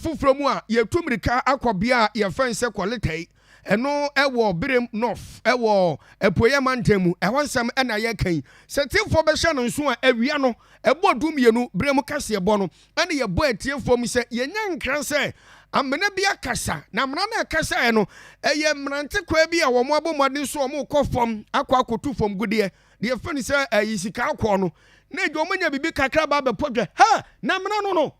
foforɔ mu a, yɛtu mmirika akɔ bea a yɛfrɛ no sɛ Kɔletɛi. Ɛno wɔ Birem North wɔ Apueeɛ Mantam mu. Ɛhɔ nsɛm na yɛreka yi. Sɛ atiefoɔ bɛhyɛ no nso a, awia no, ɛbɔ dumienu, Birem kaseɛbɔ no, ɛna yɛbɔ atiefoɔ mu sɛ yɛnya nkra sɛ amena bi akasa. Na amena no a ɛkasaeɛ no, ɛyɛ mmerante kwaa bi a wɔabɔ mmɔden sɛ wɔrekɔ fam akɔ akɔtu fam gudeɛ. Deɛ yɛfrɛ no sɛ ɛyi sika akɔɔ no, na agya wɔanya biribi kakra ba abɛpɔ dwa. Ha! Na amena no no!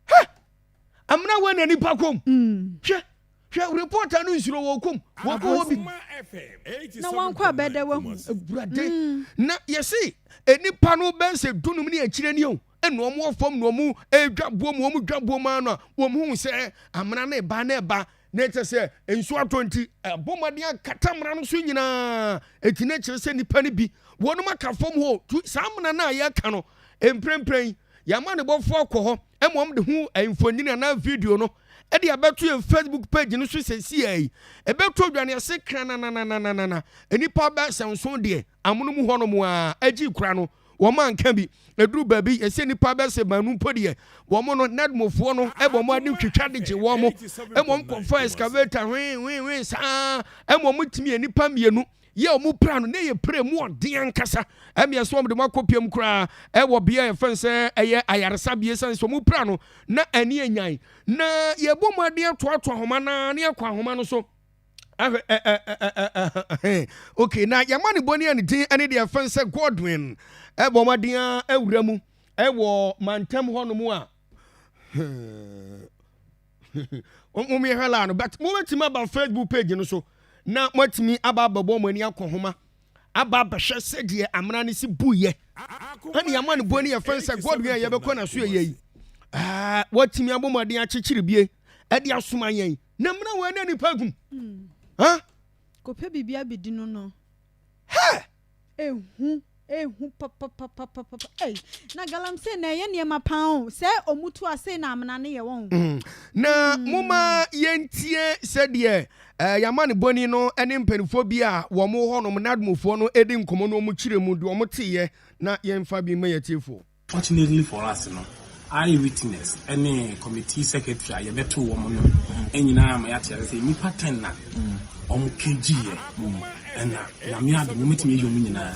Ha! Amena wei na nipa kɔm. Hwɛ! Hwɛ reporter no nsuro wɔ kom wɔkɔ hɔ bi. Na wankɔ a bɛdɛ wahu. Awurade na yɛse nnipa no bɛyɛ sɛ dunum ne akyire ni o ɛna wɔn wɔ fam na wɔn redwa boɔ mu wɔn dwa boɔ mu ara na wɔn hu sɛ amena no reba na ɛba na ɛkyɛ sɛ nsuo atɔ nti ɛbɔ mmɔden akata amena no so nyinaa eti na kyerɛ sɛ nnipa no bi wɔn aka fam hɔ tu saa amena no a yɛka no mprempren yɛama ne bɔfoɔ akɔ hɔ ɛma wɔn de ho mfonini anaa video no de abɛto yɛn Facebook page no so seesei yi. Ɛbɛtɔ dwa no yɛse krananananana. Nnipa bɛyɛ sɛ nson deɛ amono mu hɔnom a agyi kora no wɔn anka bi. Ɛduru baabi yɛsɛ nnipa bɛyɛ sɛ baanu mpo deɛ wɔn no NADMOfoɔ no ɛbɔ wɔn ade twitwa de gye wɔn ɛma wɔn kɔfa excavator hwee hwee hwee saa ɛma wɔn tumi yɛ nnipa mmienu Yɛ a wɔpira no na ɛyɛ pira mu ɔden ankasa. Ɛmmeɛ sɛ wɔde mo akɔ piam koraa ɛwɔ bea a yɛfrɛ no sɛ ɛyɛ ayaresabea ɛsiane sɛ wɔpira no na ani anyan. Na yɛbɔ mu adeɛ atoatoa ahoma no ara na yɛakɔ ahoma no so ahwɛ ɛ ɛ ɛ ɛ ɛ okay na yɛma ne bɔni a ne din ɛne deɛ yɛfrɛ no sɛ Godwin ɛbɔ mmɔden ara awura mu ɛwɔ mantam hɔnom a Mommyɛhwɛ laa no but mobɛtumi aba Facebook page no so na moatumi aba abɛbɔ mo ani akɔ homa aba abɛhwɛ sɛdeɛ amena no si buyɛ ɛne yɛama no bɔ ne yɛfɛn sɛ Godwin a yɛbɛkɔ n'aso ɛyɛ yi watumi abɔ mmɔden akyekyere bie ɛde asoma yɛn na mmena wɔ ɛne nipa gum hmm. Kɔpɛ biribi abɛdi no no hɛ Ehu ehu papapapapapa ei na galamsey na ɛyɛ nneɛma paa o sɛ ɔmo tu a sei na amena no yɛ wɔn. Mm. Na momma yɛntie sɛdeɛ eh, yɛamanebɔni no ne mpanimfoɔ bi a wɔn wɔ hɔnom, NADMOfoɔ no, redi nkɔmmɔ na wɔkyerɛ mu deɛ wɔteeɛ na yɛmfa bi mma yɛn atiefoɔ. Fortunately for us no, eye witness ne committee secretary a yɛbɛtoo wɔn no nyinaa ama yɛate ase sɛ nnipa ten na wɔn kegyiiɛ ɛna Nyame adom wɔatumi ayi wɔn nyinaa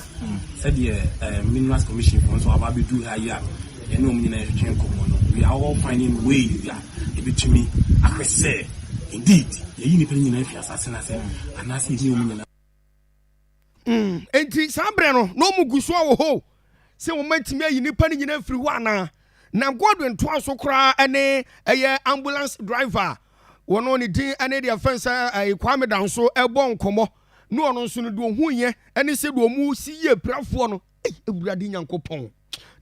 sɛdeɛ eh, Minerals Commission foɔ nso aba abɛduru ha yi a yɛne wɔn nyinaa yɛtwetwe nkɔmmɔ no, we are all finding ways a yɛbɛtumi ahwɛ sɛ indeed yɛyi nnipa no nyinaa fi asase no ase anaasɛ yɛyi wɔn nyinaa. Mm, enti saa berɛ no, na wɔn gu so wɔ hɔ sɛ wɔatumi ayi nnipa no nyinaa afiri hɔ anaa. Na Godwin toa so koraa ne ɛyɛ ambulance driver wɔn ne din ne deɛ fɛn sɛ ɛyɛ Kwame Danso ɛbɔ nkɔmmɔ ne ɔno nso no deɛ ɔhu yɛ ne sɛ deɛ wɔn si yie pirafoɔ no. Ei, Awurade Nyankopɔn!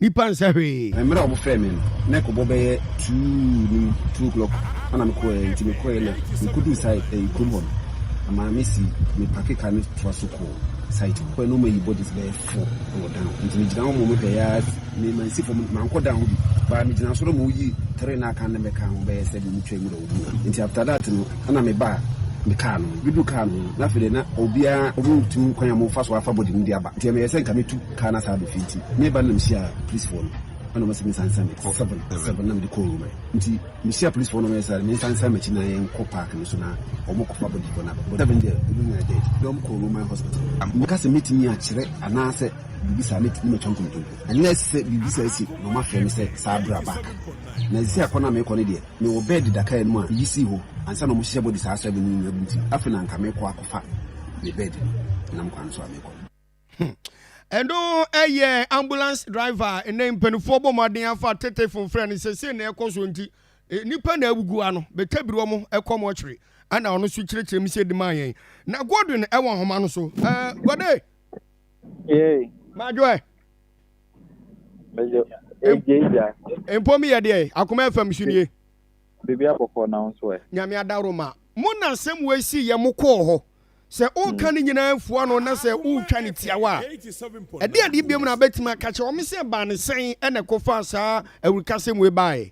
Nipa nsɛ hwee. Mmerɛ a wɔfrɛɛ me no, na ɛkɔbɔ bɛyɛ two no mu, 2:00 ɛna mekɔeɛ, nti mekɔeɛ na mekɔduu site ɛyi kurom hɔ no, maame si me pake car no toa so kɔɔ site hɔ. Kɔeɛ na wɔayi bodies bɛyɛ four wɔ down, nti megyina hɔ ma wɔhwɛeɛ ara, me mansi fam, mankɔ down hɔ bi, but megyina soro ma wɔyi three no a aka no bɛkaa ho bɛyɛ seven, wɔtwaa mu na wɔwuiɛ. Nti after that no, ɛna mebaa me car no ho, meduu car no ho no, na afei deɛ na obiara, wɔntumi kwan a wɔfa so afa body no de aba, nti ɛmɛyɛ sɛ nka mɛtu. Car no asan aba fie nti meba no na mehyiaa polisfoɔ no ɛna wɔn sɛ mensan nsan m'akyi 7, 7 na mede kɔɔ Rome nti mehyia polisfoɔ no wɔn yɛ sɛ mensan nsan m'akyi na yɛnkɔ park no so na wɔn kɔfa body foɔ no aba but 7 deɛ wɔn nyinaa dead de wɔn kɔɔ Roman hospital. Meka sɛ mɛtumi akyerɛ anaasɛ biribi saa mɛtumi matwa nkontompo unless sɛ biribi saa si na wɔn afrɛ me sɛ saa bra back na sisi akɔ no a mekɔ no deɛ mewɔ bed da car no mu a meyi sii hɔ ansa na wɔn hyehyɛ body saa 7 no nyinaa gu nti afei na anka mekɔ akɔfa me bed no nam kwan no so a mekɔ no. Hmm. Ɛno ɛyɛ ambulance driver a nnɛ mpanimfoɔ bɔ mmɔden afa tetefo mfrɛ no sɛ sei na ɛkɔ so nti eh, nnipa na awugu ano bɛtabiri wɔn ɛkɔ mɔkyere ɛna ɔno nso kyerɛkyerɛ mu sɛ di maa yɛn na Godwin ɛwɔ nhoma no so ɛɛ Gode. Yee. Madwoɛ. Mejo egye Mpo mi yɛ deɛ akoma fam so nie. Biribi abɔkɔ na wo nso ɛ. Nyame adaworoma mo na asɛm wei sii yɛ mo kɔɔ hɔ Sɛ woka ne nyinaa fua no na sɛ wotwa no tiawa a, ɛdeɛn adeɛ biom na wobɛtumi aka kyerɛ wɔn sɛ ɛbaa no sɛn na ɛkɔfaa saa awurukasɛm wei baeɛ?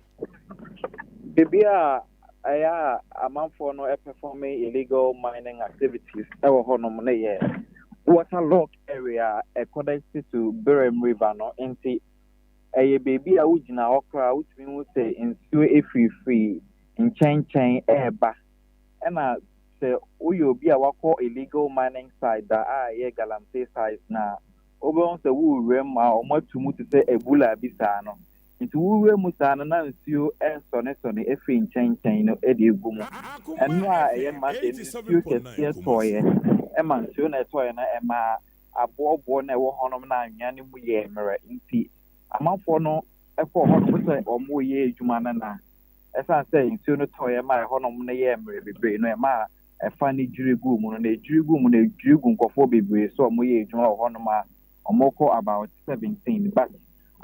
Baabi a ɛyɛ a amanfoɔ no perform illegal mining activities wɔ hɔnom no yɛ waterlogged area a ɛconnect to Birem River no nti ɛyɛ baabi a wogyina hɔ koraa wotumi hu sɛ nsuo afirifiri. nkyɛnkyɛn ɛreba. Ɛna sɛ woyɛ obi a wakɔ illegal mining site da a ɛyɛ galamsey site na wobɛhu sɛ wowura mu a, wɔatu mu te sɛ abula bi saa no. Nti wowura mu saa no, na nsuo ɛresɔnesɔne afiri nkyɛnkyɛn no de egu mu. Ɛno a ɛyɛ Monday no, nsuo kɛseɛ tɔɔeɛ. Ɛma nsuo na ɛtɔɔeɛ no, ɛma aboɔboɔ na ɛwɔ hɔnom na anwea no mu yɛɛ mmerɛ. Nti amanfoɔ no kɔɔ hɔnom sɛ wɔreyɛ adwuma no, na ɛsiane sɛ nsuo no tɔɔeɛ ma ɛhɔnom no yɛɛ mmerɛ bebree no, ɛma ɛfa no dwiri guu mu no, na ɛdwiri guu mu no, ɛdwiri gu nkurɔfoɔ bebree so a wɔyɛ adwuma wɔ hɔnom a wɔkɔ about 17. But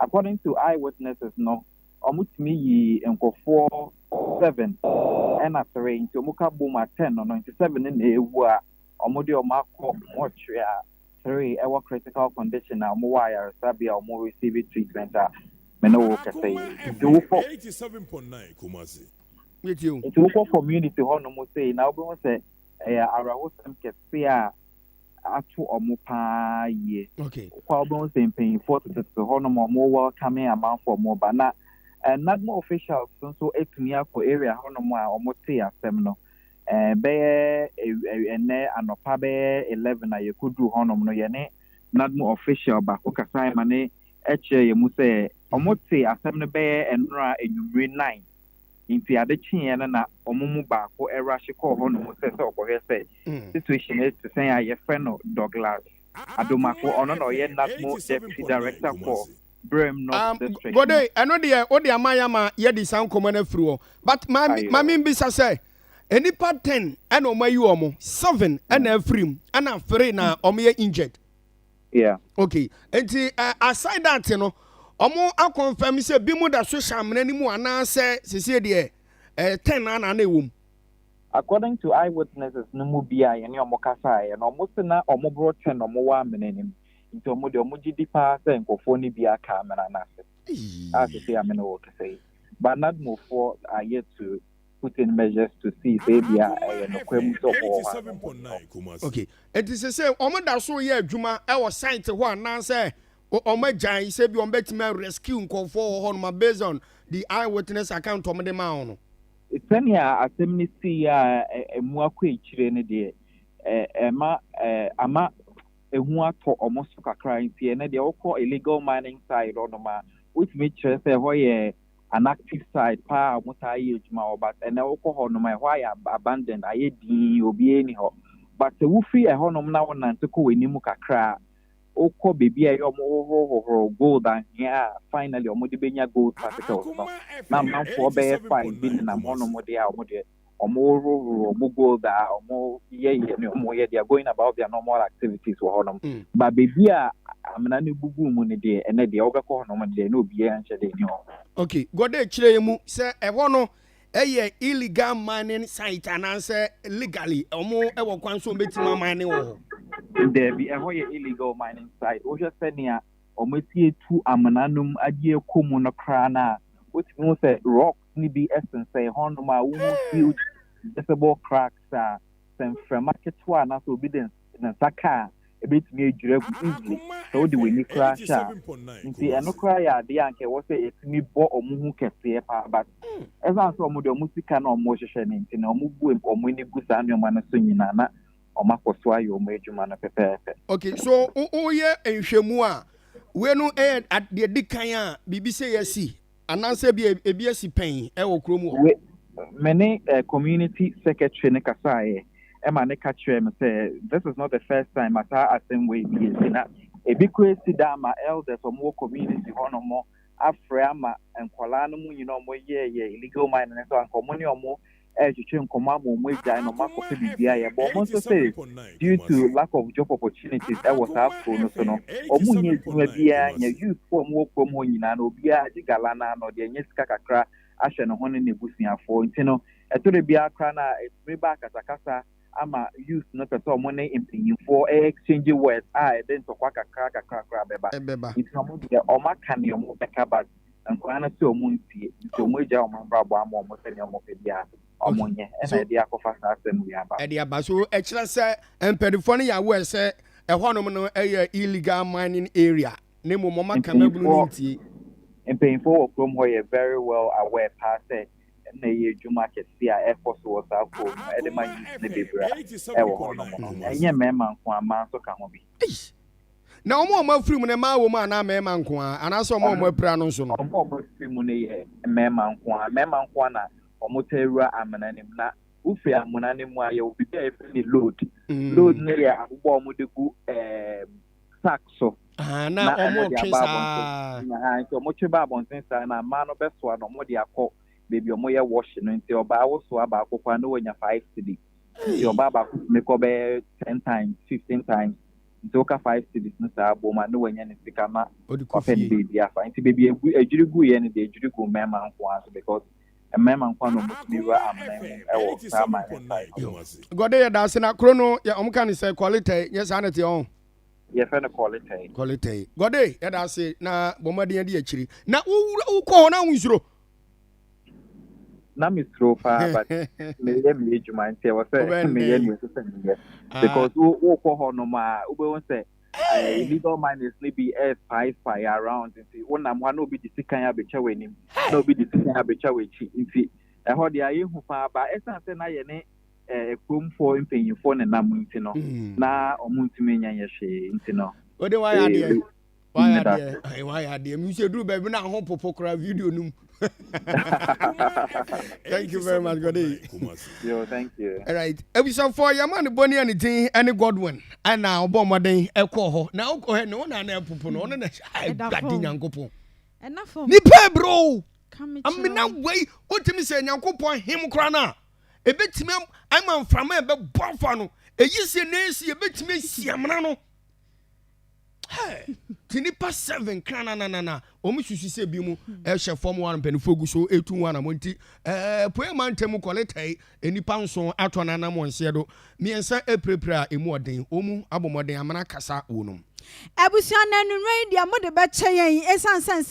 according to eyewitnesses no, wɔtumi yii nkurɔfoɔ seven ɛna three, nti wɔka bom a 10 no, nti seven no na ɛwu a wɔde wɔn akɔ mortuary, a three ɛwɔ critical condition a wɔwɔ ayaresabea a wɔn receive treatment a me ne wo kasa yi. Nti wokɔ community hɔnom sei na wobɛhu sɛ ɛyɛ awerɛhosɛm kɛse a ato ɔmo paa yie. Wokɔ a, wobɛhu sɛ mpanyinfoɔ tetetete hɔnom a ɔmo welcome amanfoɔ ɔmo ba, na NADMO officials nso atumi akɔ area hɔnom a ɔmo tee asɛm no. Bɛyɛ ɛnɛ anɔpa bɛyɛ 11 a yɛkɔduru hɔnom no, yɛne NADMO official baako kasa ma ne ɛkyerɛ yɛn mu sɛ ɔmo te asɛm no bɛyɛ nnora enwummere 9, nti ade kyeeɛ no na ɔmo mu baako ɛrahye kɔɔ hɔnom sɛ ɔkɔhwɛ sɛ situation no te sɛn, a yɛfrɛ no Douglas Adomako. Ɔno na ɔyɛ NADMO deputy director for Birim North District. Gode, ɛno deɛ wode ama yɛ ama yɛde saa nkɔmmɔ no afiri hɔ, but maame mbisa sɛ nnipa 10 ɛna ɔmo ayi wɔn, seven ɛna afiri mu, ɛna three na ɔmo yɛ injured? Yeah. Okay, nti aside that no, ɔmo akɔnfɛm sɛ bi mu da so hyɛ amena no mu anaasɛ sesie deɛ 10 na ɛwɔ mu? According to eyewitnesses no mu bi a yɛne ɔmo kasaeɛ no, ɔmo se na ɔmo boro 10 ɔmo wɔ amena no mu, nti ɔmo deɛ, ɔmo gye di paa sɛ nkurɔfoɔ no bi aka amena no ase a sese amena wɔ kasa yi. But NADMOfoɔ are yet to put in measures to see sɛ ebi a ɛyɛ nokorɛ mu sɛ ɔmo wɔ hɔ a ɔmo nni hɔ. Okay, nti sɛ ɔmo da so yɛ adwuma ɛwɔ site hɔ anaasɛ ɔmo agyae, sɛ bi ɔmo bɛtumi rescue nkurɔfoɔ wɔ hɔ nom based on the eyewitness account ɔmo de maa wɔn no? Sɛnea asɛm no sii a ɛmu akɔ akyire no deɛ, ɛma ama ehu atɔ ɔmo so kakra, nti ɛnɛ deɛ, wokɔ illegal mining side hɔnom a, wotumi kyerɛ sɛ ɛhɔ yɛ an active site paa a ɔmo taa yɛ adwuma wɔ, but ɛnɛ wokɔ hɔnom a, ɛhɔ ayɛ abandoned, ayɛ dinn, obiara ni hɔ. But sɛ wofiri ɛhɔnom na wonante kɔ w'anim kakra a, wokɔ beebi a ɛyɛ ɔmo hohorohohoro gold ahwea a finally ɔmo de benya gold particles no, na amanfoɔ bɛyɛ five bi nenam hɔnom deɛ a, ɔmo deɛ, ɔmo hohoro ɔmo gold a ɔmo yɛyɛ ne ɔmo yɛ, they are going about their normal activities wɔ hɔnom. But beebi a amena no gugu mu no deɛ, ɛnɛ deɛ wobɛkɔ hɔnom deɛ, na obiara nhyɛ de ni hɔ. Okay, Gode, kyerɛ yɛ mu sɛ ɛhɔ no ɛyɛ illegal mining site anaasɛ legally ɔmo ɛwɔ kwan so ɔmo bɛtumi amine wɔ hɔ? Daabi, ɛhɔ yɛ illegal mining site. Wohwɛ sɛnea ɔmo esi etu amena no mu agye ekɔ mu no koraa no a, wotumi hu sɛ rocks no bi sensɛn hɔnom a wohu huge visible cracks a sɛ mframa ketewa anaasɛ obi de ne nsa ka a, ebetumi adwiri agu easily sɛ wode w'ani koraa hyɛ a. Nti ɛno koraa yɛ adeɛ a nka ɛwɔ sɛ ɛtumi bɔ ɔmo ho kɛseɛ paa, but ɛsiane sɛ ɔmo de ɔmo sika na ɔmo hyehyɛ no nti na ɔmo bu ɔmo ani gu saa nneɛma no so nyinaa na ɔmo akɔ so ayɛ ɔmo adwuma no pɛpɛɛpɛ. Okay, so woyɛ nhwɛmu a, wei no ɛyɛ deɛ di kan a biribi sɛ yɛasi anaasɛ bi ebi asi pɛn ɛwɔ kurom hɔ? We me ne community secretary ne kasaeɛ ɛma ne ka kyerɛ me sɛ this is not the first time a saa asɛm wei bi esi, na ebi kora esi da ama elders ɔmo wɔ community hɔnom afrɛ ama nkɔlaa no mu nyinaa ɔmo yɛɛyɛ illegal mining no so anka ɔmo ne ɔmo ɛretwetwe nkɔmɔ ama ɔmo agyae na ɔmo akɔpɛ biribi ayɛ, but ɔmo nso sɛ due to lack of job opportunities ɛwɔ saa kuro no so no, ɔmo nyɛ adwuma biara nyɛ. Youth fo a ɔmo wɔ kurom hɔ nyinaa no, obiara agye gala na ano deɛ nyɛ sika kakra ahyɛ ne ho ne n'ebusuafoɔ. Nti no, ɛtɔ de biara koraa na ɛtumi ba akasakasa ama youth no pɛ sɛ ɔmo ne mpanyinfoɔ exchange words a ɛde ntɔkwa kakra kakra koraa bɛba. Ɛbɛba. Nti ɔmo deɛ, ɔmo aka nea ɔmo bɛka, but nkwadaa no sɛ ɔmo ntie, nti ɔmo agya ɔmo abrabɔ ama ɔmo sɛ nea ɔmo pɛ biara ɔmo nyɛ, ɛna ɛde akɔfa saa asɛm yi aba. Ɛde aba so, ɛkyerɛ sɛ mpanimfoɔ no yɛ aware sɛ ɛhɔnom no ɛyɛ illegal mining area, na mmom ɔmo aka mabunu no ntie. Mpanyinfoɔ wɔ kurom hɔ yɛ very well aware paa sɛ Na ɛyɛ adwuma kɛse a ɛkɔ so wɔ saa kurom no ɛde ma youth no bebree a ɛwɔ hɔ nom no. Ɛnyɛ mmarima nko a, mmaa nso ka ho bi. Na wɔn a wɔn afiri mu no, mmaa wɔ mu anaa mmarima nko ara, anaasɛ wɔn a wɔn apira no nso no? Wɔn a wɔn afiri mu no yɛ mmarima nko ara. Mmarima nko ara na wɔtaa wura amena no mu. Na wofiri amena no mu a, yɛwɔ biribi a yɛfrɛ no load. Load no yɛ abobɔ a wɔde gu sack so. Ah, na wɔn de twe aba saa. abɔnten. Aha, nti wɔtwe ba abɔnten saa na mmaa no bɛsoa na wɔde akɔ baabi a wɔyɛ wash no. Nti ɔbaa wosoa baako koraa na wanya 5 cedi. Nti ɔbaa baako tumi kɔ bɛyɛ 10 times, 15 times. Nti woka 5 cedis no saa bom a, na wanya ne sika na ɔde kɔ wapɛ ne fie. baabi afa. Nti baabi egu adwiri gu yɛ no deɛ, adwiri gu mmarima nko ara so because mmarima nko ara na wɔtumi wura amena mu ɛwɔ saa mining site. Yo. Gɔde, yɛ daase. Na kuro no yɛ ɔmo ka ne sɛ Kɔletɛi, nyɛ saa na ɛteɛ ɔn? Yɛfrɛ no Kɔletɛi. Kɔletɛi. Gɔde, yɛ daase na bɔ mmɔden adi akyiri. Na wowura wokɔ hɔ na wonsuro? Na mesuro paa, but meyɛ me adwuma nti ɛwɔ sɛ Wobɛn meyɛ dɛn? nea ɛsɛ sɛ meyɛ because wokɔ hɔ nom a, wobɛhu sɛ illegal miners no bi spy spy around. Nti wonam hɔ a, na obi de sikan abɛtwa w'anim, na obi de sikan abɛtwa w'akyi. Nti ɛhɔ deɛ ayɛ hu paa ba ɛsiane sɛ na yɛ ne kuromfoɔ mpanyinfoɔ nenam nti no, na ɔmo ntumi nyɛ hwee nti no. Wode wayɛ adeɛ. Wayɛ meda adeɛ. Ayi, wayɛ adeɛ. Mi sɛ duru baabi na aho popo koraa video no mu. Thank you very much, Gɔde. Yo, thank you. Alright. Abusuafoɔ, yɛma ne bɔne a ne din ne Godwin ɛna ɔbɔ mmɔden ɛkɔɔ hɔ. Na wokɔ hɔ ne wo na na ɛpopo no, ɔno na Ɛda Awurade fam. Nyankopɔn. Ɛna fam. Nipa ebere o. Ka me kyerɛ Amena wo. wei wotumi sɛ Nyankopɔn hem koraa no a, ɛbɛtumi ama mframa a ɛbɛbɔ afa no ɛyi sɛ na ɛsi ɛbɛtumi asi amena no. Nti nipa seven kra na wɔn susu sɛ bi mu ɛhyɛ fam wɔn mpanimfoɔ gu so etu wɔn anamɔ. Nti poe ma ntɛm kɔleta yi, nipa nson atɔ n'anam wɔn nseɛ do, mmiɛnsa apirapira a emu ɔden, wɔn mu abɔ mmɔden amena kasa wɔ nom. Abusua, na anwummerɛ yi deɛ mode bɛkyɛ yɛn ɛsiane sɛ